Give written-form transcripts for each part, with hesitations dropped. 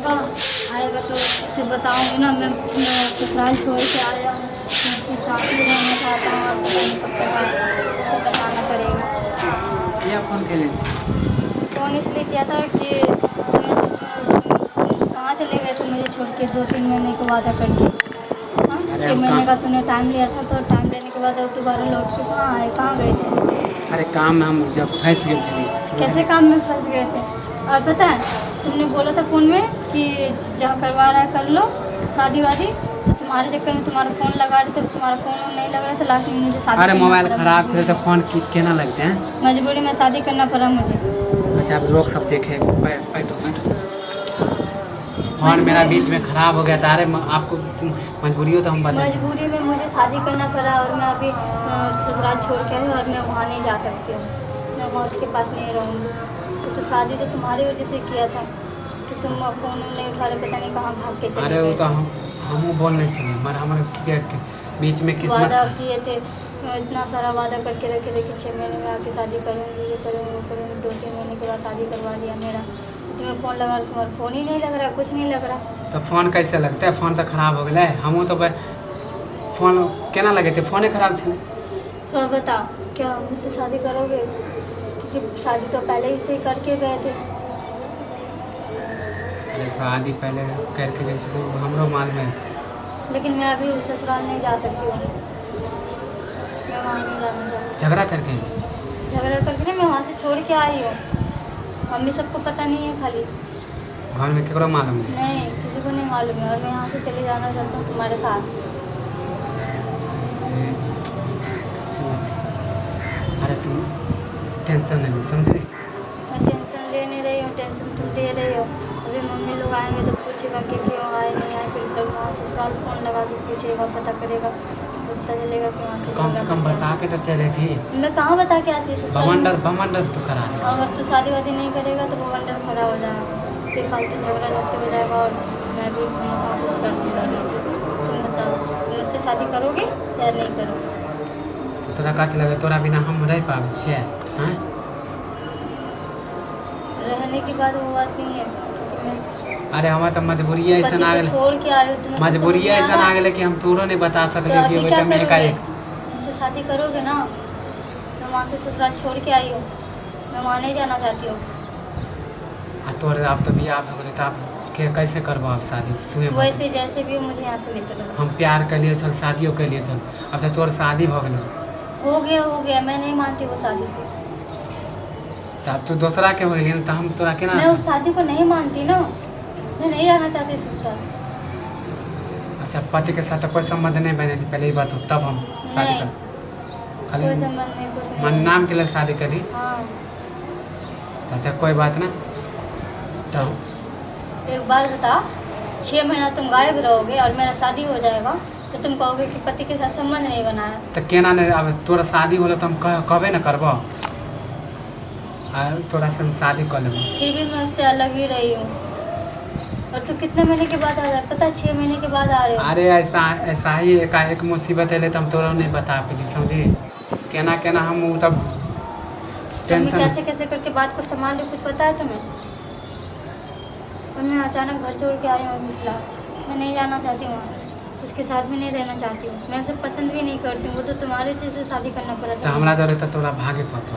आएगा, आएगा तो उसे बताऊंगी ना। मैं ससुराल छोड़ के आया हूँ, मैं उसके साथ ही रहना चाहता हूँ और पता नहीं कब तक आएगा, उसे बताना पड़ेगा। किया फोन केले छी? फोन इसलिए किया था कि तुम कहाँ चले गए थे मुझे छोड़ के 2-3 महीने का वादा करके? हाँ, अरे 6 हम महीने कहाँ का तूने टाइम लिया था, तो टाइम लेने के बाद अब दोबारा लौट के कहाँ आए, कहाँ गए थे? अरे काम में हम जब फंस गेल छली। कैसे काम में फंस गए थे? और पता है तुमने बोला था फ़ोन में कि जहाँ करवा रहा है कर लो शादी वादी, तो तुम्हारे चक्कर में तुम्हारा फ़ोन लगा रहे थे, तुम्हारा फ़ोन नहीं लग रहा था, लास्ट में मुझे शादी अरे करना मोबाइल पड़ा खराब मजबूरी छलै तऽ में। फोन की केना लगतै हैं? मजबूरी में शादी करना पड़ा मुझे। अच्छा, अब लोग सब देखे, बैठो बैठो। फोन मेरा बीच में खराब हो गया था। अरे आपको तुम मजबूरी हो तो हम बता मजबूरी में मुझे शादी करना पड़ा और मैं अभी ससुराल छोड़ के आई हूँ और मैं वहाँ नहीं जा सकती हूँ, मैं वहाँ उसके पास नहीं रहूँगी। तो शादी तो तुम्हारी वजह से किया था कि तुम फोन नहीं उठा रहे, पता नहीं कहाँ भाग के चले अरे वो गए तो थे। हम हमहूँ बोलने छलियै, मगर हमर बीच में किस्मत वादा किए थे, इतना सारा वादा करके रखे थे कि 6 महीने में आके शादी करूँगी, ये करूँगी, वो करूँगी। 2-3 महीने के बाद शादी करवा दिया मेरा। तुम्हें फ़ोन लगा, तुम्हारा फ़ोन ही नहीं लग रहा, कुछ नहीं लग रहा। तऽ फोन कैसे लगतै? फोन तऽ खराब हो गेलै। हमहूँ तऽ फोन केना लगेतै? फोने खराब छलै। तो अब बताओ, क्या मुझसे शादी करोगे? क्योंकि शादी तो पहले ही से करके गए थे। अरे शादी पहले करके गेल छलै, ओ हमरो मालूम है। लेकिन मैं अभी उस ससुराल नहीं जा सकती हूँ, मैं वहाँ नहीं जाना चाहती। झगड़ा करके? झगड़ा करके नहीं, मैं वहाँ से छोड़ के आई हूँ। मम्मी सबको पता नहीं है खाली। घरमे केकरो मालूम नहीं? नहीं, किसी को नहीं मालूम है और मैं यहाँ से चले जाना चाहती हूँ तुम्हारे साथ। अरे तुम टेंशन नहीं, समझली? मैं टेंशन ले नहीं रही हूँ, टेंशन तुम दे रही हो। अभी मम्मी लोग आएंगे तो पूछेगा कि क्यों आए, नहीं आए। फिर कल वहाँ ससुराल फ़ोन लगा के पूछेगा, पता करेगा, तो पता चलेगा कि वहाँ से कम से झगड़ा कम करके बता के तो चले थी। मैं कहाँ बता के आती ससुराल में? बमंडर बमंडर तो करा दे। अगर तू शादी वादी नहीं करेगा तो बवंडर खड़ा हो जाएगा, फिर फालतू झगड़ा झगड़े हो जाएगा और मैं भी वहाँ कुछ कर लूँगी। तुम बताओ, तुम मुझसे शादी करोगे या नहीं करोगे? तो तोरा कथी लगे, तोरा बिना हम रहि पाबै छियै? आँय? रहने के बाद वो बात नहीं है, क्योंकि मैं अरे हमर तऽ मजबूरी पति ऐसन आ को गेलै। छोड़ के आई हूँ, तुम्हें कुछ समझ मजबूरी में आ ऐसन रहा आ है? गेलै कि हम तोरो नहीं बता तो सकलियै कि अभी ओहि क्या टाइममे करोगे? एकाएक मुझसे शादी करोगे ना? मैं वहाँ से ससुराल छोड़ के आई हूँ, मैं वहाँ नहीं जाना चाहती हूँ। आ तोर आब तऽ बियाह भऽ गेलै, तऽ आब के कैसे करबो आब शादी तूहे बता। वैसे जैसे भी हो, मुझे यहाँ से ले चलो। हम प्यार केलिए छल, शादियो केलिए छल, आब तऽ तोर शादी भऽ गेलौ। हो गया, हो गया, मैं नहीं मानती वो शादी को। तऽ आब तू दोसरा के हो गेली तऽ हम तोरा केना मैं उस शादी को नहीं मानती ना, मैं नहीं रहना चाहती ससुराल। अच्छा, पति के साथ कोई संबंध नहीं बनेली पहले ई बात हो, तब हम शादी नहीं। कर खाली कोई संबंध नहीं, कुछ मन नहीं। नाम के लेल शादी करी? हाँ। तऽ अच्छा, कोई बात ना, तऽ एक बात बताओ, 6 महीना तुम गायब रहोगे और मेरा शादी हो जाएगा तो तुम कहोगे कि पति के साथ संबंध नहीं बनाया। तऽ केना नहि? आब तोरा शादी होलो तऽ हम कहबे ने करबो, आ तोरा से हम शादी कऽ लेबो। फिर भी मैं उससे अलग ही रही हूँ और तू कितने महीने के बाद आ रहा है पता है? 6 महीने के बाद आ रहे हो। अरे ऐसा ऐसा ही एकाएक मुसीबत एलै तऽ हम तोरा नहि बता पेली, समझी? केना केना हम ओ तब तो मैं टेंशन कैसे कैसे करके बात को संभाल लूँ, कुछ पता है तुम्हें? और मैं अचानक घर छोड़ के आई हूँ अभी फिलहाल। मैं नहीं जाना चाहती हूँ वहाँ, उसके साथ भी नहीं रहना चाहती हूँ, मैं उसे पसंद भी नहीं करती हूँ। वो तो तुम्हारे जैसे शादी करना पड़ा तऽ था। हमरा जरे तऽ तोरा भागे पड़तौ।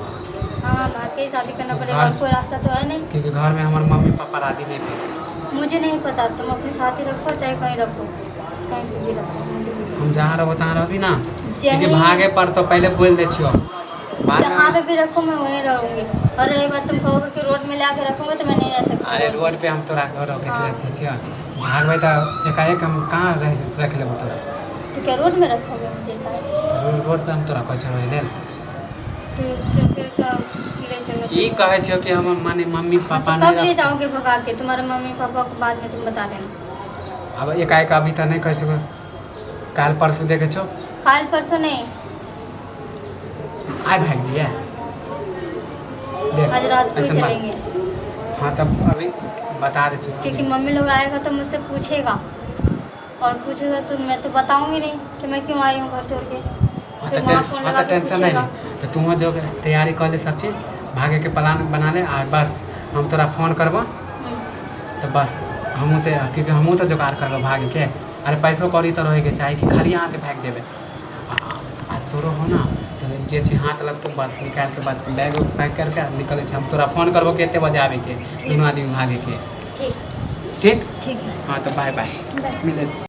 हाँ, भाग के ही शादी करना पड़ेगा, और कोई रास्ता तो है नहीं। क्योंकि घरमे हमर मम्मी पापा राजी नहि भेल। मुझे नहीं पता, तुम अपने साथ ही रखो चाहे कहीं रखो, कहीं पे भी रखो, मुझे नहीं हम जहाँ रहबो तहाँ रहबी ना? क्योंकि चाहिए। भागे पड़तौ, पहिले बोलि दै छियौ। बाद जहाँ में पे भी रखो, मैं वहीं रहूँगी। और रही बात, तुम कहोगे कि रोड में ला के रखोगे तो मैं नहीं रह सकती अरे रोड में। रोड पे हम तोरा घर रोके हाँ। के छियै? भागबै तऽ एकाएक हम कहाँ रख लेबो तोरा? तो क्या रोड में रखोगे मुझे क्या? रोड पे हम तोरा कहै छियौ रहै लेल? फिर क्या ले चलो? ई कहै छियौ कि हमर माने मम्मी हाँ, पापा तो नहि कब ले रख जाओगे भगा के? तुम्हारे मम्मी पापा को बाद में तुम बता देना। आब एकाएक अभी तऽ नहि कहै छियौ, काल्हि परसू देखै छौ। कल परसों नहीं। आइ भागि जइयै, देख। आज रात को ही ऐसन बात चलेंगे। हाँ, तब अभी बता दै छियौ। क्योंकि मम्मी लोग आएगा तो मुझसे पूछेगा और पूछेगा तो मैं तो बताऊंगी नहीं कि मैं क्यों आई हूँ घर छोड़ के। हाँ। फिर तऽ वहाँ फोन हाँ, लगा तऽ के टेंशन नहि पूछेगा। ले, तऽ तूहो जो तैयारी कऽ ले, सब चीज भागेके प्लान बना ले आ बस हम तोरा फोन करबो। तऽ बस हमहूँ तऽ क्यूँकि हमहूँ तऽ जोगाड़ करबै भागैके। अरे पैसो कौड़ी तऽ रहैके चाही कि खाली हाथे भागि जेबै। आ तोरो हो ना तऽ जे छै हाथ लगतौ बस निकालिके बस बैग उग पैक करके निकलै छै। हम तोरा फोन करबो कते बजे आबैके, दुनू आदमी भागैके। ठीक। ठीक। ठीक है। हाँ, तऽ बाय बाय। बाय। मिलै छी।